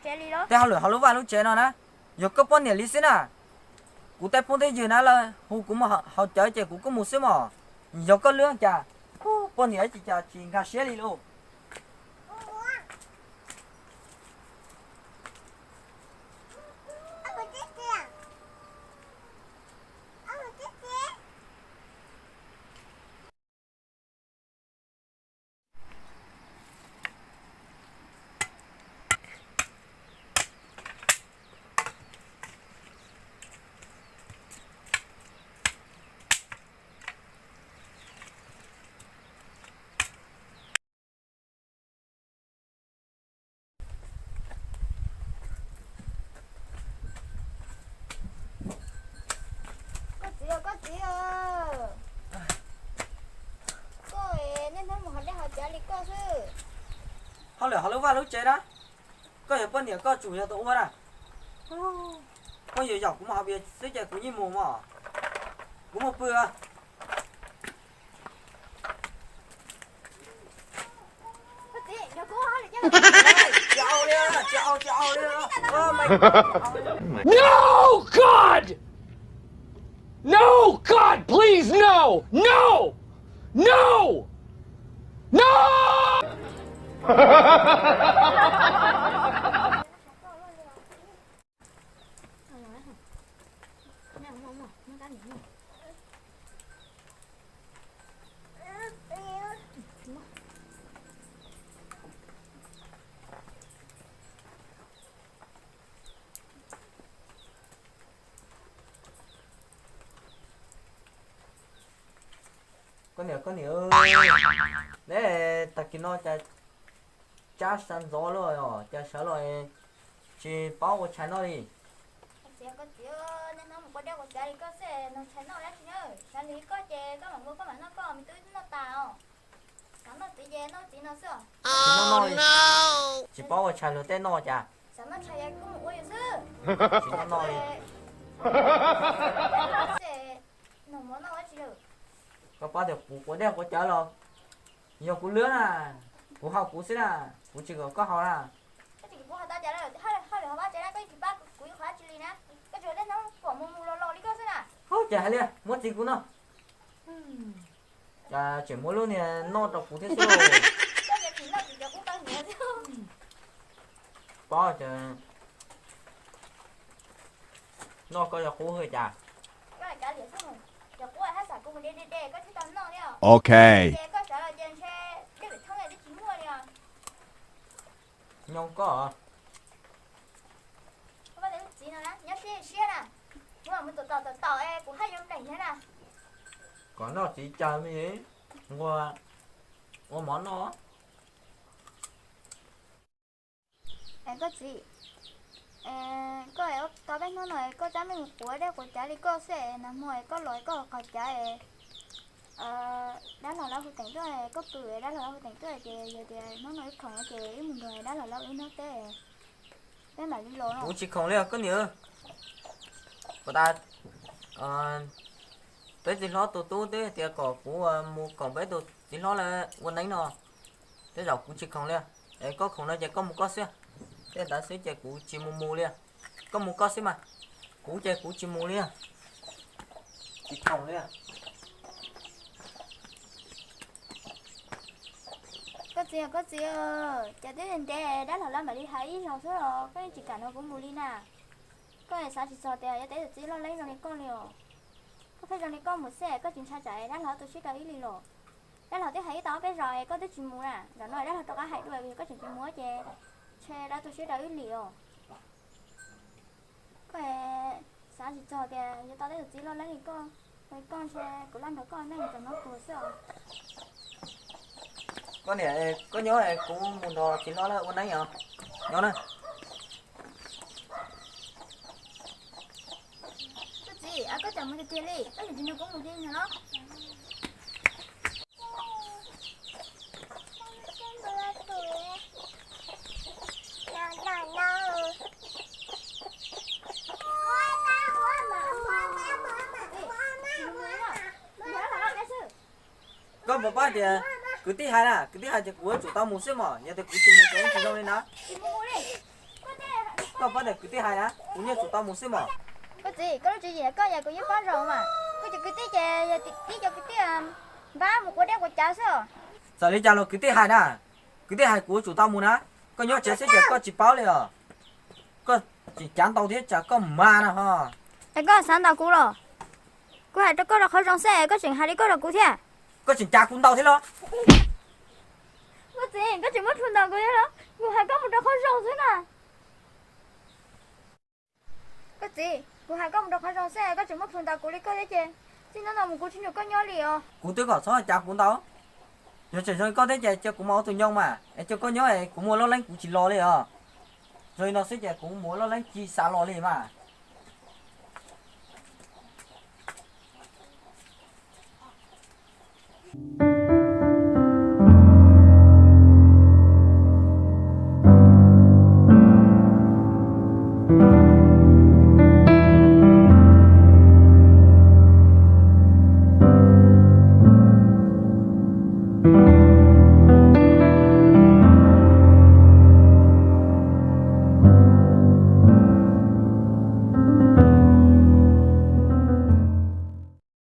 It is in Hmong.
Tej hauj lwm hauv lub vaj lub tsev no na, yog koj poj niam li xwb na. Kuv tej phooj tej ywg na lawv hu kuv mus haus cawv ces kuv kuj mus xwb mog. Yog koj lwb cas, poj niam ib tsis cas tsis nkag siab li lauj. Koj txiv, koj txiv, koj niaj hnub mus haus dej haus cawv li koj xwb. Hauj lwm hauv lub vaj lub tsev na, koj yog poj niam koj tsum yog tus ua na. Koj yuav yaum kuv mus haus dej xwb ces kuv yeej mus mog. Kuv mus pw. No, God! No, God, please, no! No! No! No! Koj niam, koj niam, neb tag kis no cas tsab sawv ntxov lawm os, cas sawv los tsis paub ua tshais noj li. Koj txiv, koj txiv, nej hnub mus ua dej ua cawv li koj xwb, noj tshais noj dab tsi na? Sawv li koj ces koj mam ua koj mam noj koj, me tub noj tas os. Xav noj txiv ces noj txiv no xwb os. Tsis noj noj li, tsis paub ua tshais luag tej noj cas. Xav noj tshais kuj mus ua yus xwb. Tsis noj noj li. Koj paub tias kuv ua dej ua cawv los yog kuv lwb na, kuv haus kuv xwb na, kuv tsis kom koj haus na. Koj tsis kom kuv haus tau cas, hauj lwm hauv vaj tsev na koj yeej tsis pab kuv ib qho dab tsi li na. Koj tsuas niaj hnub pom mus mus los los li koj xwb na. Ces hais li muab txiv kuv no. Cas tseem muab lub niag noj rau kuv thiab xwb. Koj yuav tsis noj kuv cov qub tau hniav xwb. Pob ces noj koj cov qub hwj cas. Koj lam kav liam xwb, cov qub haj xam kuv mus de de de koj thiaj tau noj thiab. Ok. Ces koj sawv los ces ntshe dej pem thoob twb tsis muaj li os. Nyob koj. Koj pab tias lub txiv no na nyob siab siab na, kuv mam mus tom tom tom tom es kuv haj yuav npleem thiab na. Kom noj txiv cawv me, nquag ua mov noj. Es koj txiv, koj tau peb hnub no koj tab meeg quav dej quav cawv li koj xwb es nag hmo es koj los koj qhov cav es dab laug lawv hu teem tuaj, koj pw dab laug lawv hu teem tuaj ces yog tias hnub no wb khoom ces wb mus nrog dab laug lawv wb nyob teb, peb mam li los no. Kuv tsis khoom li os koj niam. Puas tas peb txiv hlob tus tub twb tias kom kuv mus koom peb tus txiv hlob lawv ua neeb no, tej zaum kuv tsis khoom li. Es koj khoom no ces koj mus koj xwb. Tej ntawd xwb ces kuv tsis mus mus li. Koj mus koj xwb mas, kuv ces kuv tsis mus li. Tsis khoom li. Koj txiv, koj txiv, ces twb ntev dab laug lawv mam li hais ib zaug xwb los koj yeej tsis kam nrog kuv mus li na. Koj xav tsis txog tias yuav tau tus txiv loj leeb zoo li koj li os. Koj pheej zoo li koj mus xwb koj tsis ntshai tsam dab laug tu siab rau wb li los? Dab laug twb hais wb tau ob peb zaus es koj twb tsis mus na, zaum no dab laug rov qab hais dua, yog koj tseem tsis mus ces ntshe lawv tu siab rau wb li os. Koj xav tsis txog tias yuav tau tus txiv loj leeb li koj, koj ntshe kuv laj nrog koj neej txom nyem tuag xwb os. Koj niam, koj nyob kuv mus nrog txiv hlob lawv ua neeb os. Nyob na. Koj txiv, koj tseem mus tiag tiag li, koj tseem tsis nrog kuv mus li no los? Koj puas paub tias kwv tij hais na, kwv tij hais tias kuv yuav tsum tau mus xwb mog, yog tias kuv tsis mus ces yeej tsis zoo li na. Koj paub tias kwv tij hais na, kuv yeej tsum tau mus xwb mas. Koj txiv, koj lub tswv yim koj yog kuv yeej paub zoo mas. Koj cov kwv tij ces yog tib cov kwv tij npab mus quav dej quav cawv xwb os. Txawm li cas los kwv tij hais na, kwv tij hais kuv tsum tau mus na. Koj nyob tsev xwb ces koj tsis paub li os. Koj tseem cav ntau thiab, cas koj mas na ho. Es koj xav ntaus kuv los? Kuv hais rau koj rau qhov zoo xwb es koj tseem hais li koj rau kuv thiab. Koj tseem cav kuv ntau thiab los? Koj txiv, koj tseem muab plhus ntaus kuv thiab los? Kuv hais koj mus rau qhov zoo xwb na. Koj txiv, kuv hais koj mus rau qhov zoo xwb es koj tseem muab plhus ntaus kuv li koj thiab ces, txij hnub no mus kuv tsis nrog koj nyob li os. Kuv twb kom txhob cav kuv ntau. Yog tseem zoo li koj thiab ces cia kuv mus ua tus nyoo mas es cia koj nyob es kuv mus ua loj leeb kuv tsis los li os. Zoo li no xwb ces kuv mus ua loj leeb tsis xav los li mas.